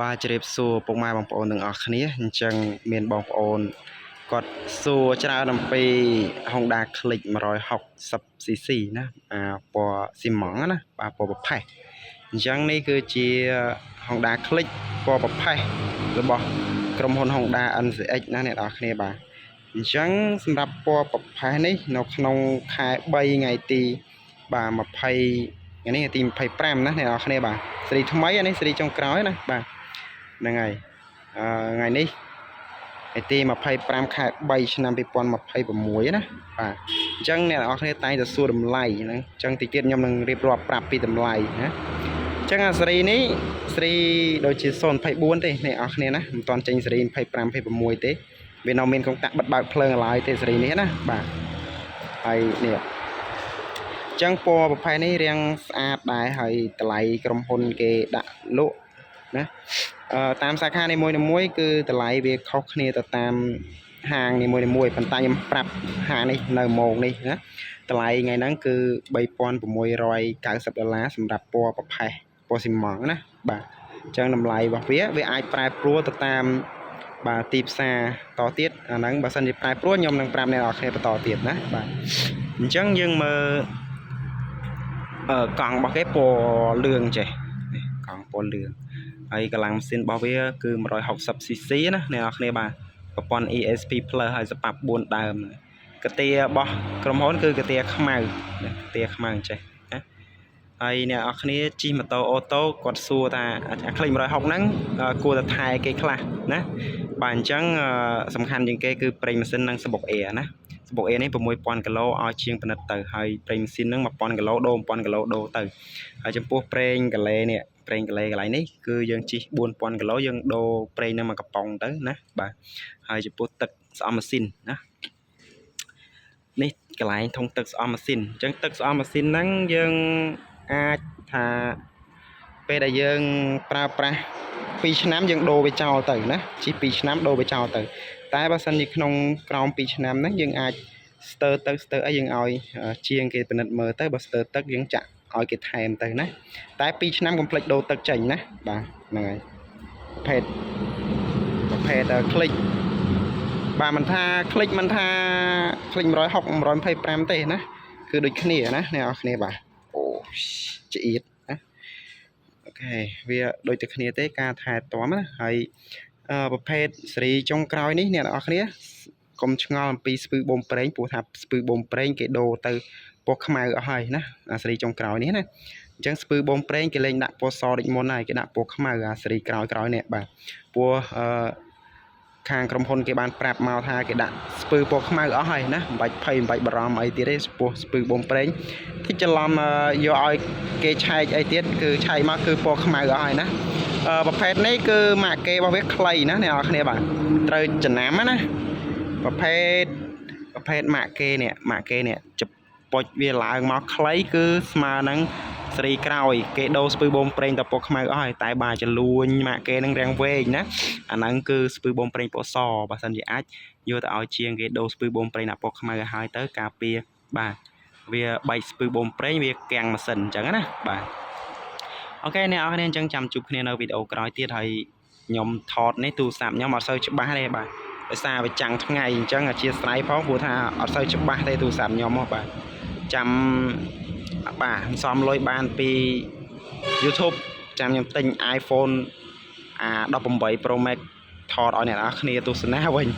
បាទជម្រាបសួរពុកម៉ែបងប្អូនទាំងអស់គ្នាអញ្ចឹងមានបងប្អូនគាត់សួរច្រើនអំពី Honda Click 160 cc ណាអាពណ៌ស៊ីម៉ង់ណាបាទពណ៌ប្រផេះអញ្ចឹងនេះគឺជា Honda Click ពណ៌ប្រផេះរបស់ក្រុមហ៊ុន Honda NCX ណាអ្នកនរគ្នាបាទអញ្ចឹងសម្រាប់ពណ៌ប្រផេះនេះនៅក្នុងខែ3ថ្ងៃទីបាទ20ថ្ងៃនេះថ្ងៃទី25ណាអ្នកនរគ្នាបាទស៊េរីថ្មីអានេះស៊េរីចុងក្រោយណាបាទហ្នឹងហើយអឺថ្ងៃនេះថ្ងៃទី25ខែ3ឆ្នាំ2026ណាបាទអញ្ចឹងអ្នកនរគ្នាតែងតែសួរតម្លៃហ្នឹងអញ្ចឹងតិចទៀតខ្ញុំនឹងរៀបរាប់ប្រាប់ពីតម្លៃណាអញ្ចឹងអាស៊េរីនេះស៊េរីដូចជា024ទេអ្នកនរគ្នាណាមិនទាន់ចេញស៊េរី25 26ទេវានៅមានកុងតាក់បិទបើកភ្លើងឡើយទេស៊េរីនេះណាបាទហើយនេះអញ្ចឹងពណ៌ប្រភេទនេះរាងស្អាតដែរហើយតម្លៃក្រុមហ៊ុនគេដាក់លក់ណាអឺតាមសាខានីមួយៗគឺតម្លៃវាខុសគ្នាទៅតាមហាងនីមួយៗប៉ុន្តែខ្ញុំប្រាប់ហាងនេះនៅម៉ោងនេះណាតម្លៃថ្ងៃហ្នឹងគឺ3690ដុល្លារសម្រាប់ពណ៌ប្រផេះពណ៌ស៊ីម៉ង់ណាបាទអញ្ចឹងតម្លៃរបស់វាវាអាចប្រែប្រួលទៅតាមបាទទីផ្សារតទៀតអាហ្នឹងបើសិនជាប្រែប្រួលខ្ញុំនឹងប្រាប់អ្នកនរគ្នាបន្តទៀតណាបាទអញ្ចឹងយើងមើលអឺកង់របស់គេពណ៌លឿងចេះនេះកង់ពណ៌លឿងហើយកម្លាំងម៉ាស៊ីនរបស់វាគឺ 160 cc ណាអ្នកនរគ្នាបាទប្រព័ន្ធ ESP Plus ហើយសប៉ាប់4ដើមកទារបស់ក្រុមហ៊ុនគឺកទាខ្មៅណាកទាខ្មៅអញ្ចេះណាហើយអ្នកនរគ្នាជិះម៉ូតូអូតូគាត់សួរថាអា Click 160ហ្នឹងគួរតែថែគេខ្លះណាបាទអញ្ចឹងសំខាន់ជាងគេគឺប្រេងម៉ាស៊ីននិងសំបុកអ៊ែណាសំបុកអ៊ែនេះ6000គីឡូឲ្យជាងពិនិត្យទៅហើយប្រេងម៉ាស៊ីនហ្នឹង1000គីឡូដូរ1000គីឡូដូរទៅហើយចំពោះប្រេងកាឡេនេះប្រេងកាឡេកន្លែងនេះគឺយើងជិះ4000គីឡូយើងដូរប្រេងហ្នឹងមកកំប៉ុងទៅណាបាទហើយចំពោះទឹកស្អំម៉ាស៊ីនណានេះកន្លែងធុងទឹកស្អំម៉ាស៊ីនអញ្ចឹងទឹកស្អំម៉ាស៊ីនហ្នឹងយើងអាចថាពេលដែលយើងប្រើប្រាស់2ឆ្នាំយើងដូរវាចោលទៅណាជិះ2ឆ្នាំដូរវាចោលទៅតែបើសិនជាក្នុងក្រោម2ឆ្នាំហ្នឹងយើងអាចស្ទើរទឹកស្ទើរអីយើងឲ្យជាងគេពិនិត្យមើលទៅបើស្ទើរទឹកយើងចាក់ឲ្យគេថែមទៅណាតែ2ឆ្នាំកុំភ្លេចដូរទឹកចេញណាបាទហ្នឹងហើយប្រភេទប្រភេទ Click បាទមិនថា Click មិនថា Click 160 125ទេណាគឺដូចគ្នាណាអ្នកនរគ្នាបាទអូច្អៀតណាOK វាដូចតែគ្នាទេការថែទាំណាហើយប្រភេទស៊េរីចុងក្រោយនេះអ្នកនរគ្នាកុំឆ្ងល់អំពីស្ពឺបូមប្រេងព្រោះថាស្ពឺបូមប្រេងគេដូរទៅពណ៌ខ្មៅអស់ហើយណាអាស៊េរីចុងក្រោយនេះណាអញ្ចឹងស្ពឺបូមប្រេងគេលែងដាក់ពណ៌សដូចមុនហើយគេដាក់ពណ៌ខ្មៅអាស៊េរីក្រោយក្រោយនេះបាទព្រោះអឺខាងក្រុមហ៊ុនគេបានប្រាប់មកថាគេដាក់ស្ពឺពណ៌ខ្មៅអស់ហើយណាមិនបាច់ភ័យមិនបាច់បារម្ភអីទៀតទេពោះស្ពឺបូមប្រេងតិចច្រឡំយកឲ្យគេឆែកអីទៀតគឺឆែកមកគឺពណ៌ខ្មៅអស់ហើយណាប្រភេទនេះគឺម៉ាកគេរបស់វាខ្លីណាអ្នកនរគ្នាបាទត្រូវចំណាំណាប្រភេទប្រភេទម៉ាកគេនេះម៉ាកគេនេះចពុចវាឡើងមកខ្លីគឺស្មើនឹងស៊េរីក្រោយគេដូរស្ពឺបូមប្រេងទៅពណ៌ខ្មៅអស់ហើយតែបើចលួញម៉ាកគេនឹងរាងវែងណាអាហ្នឹងគឺស្ពឺបូមប្រេងពណ៌សបើសិនជាអាចយកទៅឲ្យជាងគេដូរស្ពឺបូមប្រេងដាក់ពណ៌ខ្មៅឲ្យហើយទៅការពារបាទវាបែកស្ពឺបូមប្រេងវាកាំងម៉ាស៊ីនអញ្ចឹងណាបាទ OK អ្នកនរគ្នាអញ្ចឹងចាំជួបគ្នានៅវីដេអូក្រោយទៀតហើយខ្ញុំថតនេះទូរស័ព្ទខ្ញុំអត់សូវច្បាស់ទេបាទដោយសារវាចាំងថ្ងៃអញ្ចឹងអធិស្ឋានផងព្រោះថាអត់សូវច្បាស់ទេទូរស័ព្ទខ្ញុំហ៎បាទចាំបាទសំលុយបានពី YouTube ចាំខ្ញុំទិញ iPhone អា18 Pro Max ថតឲ្យអ្នកនរគ្នាទស្សនាវិញ។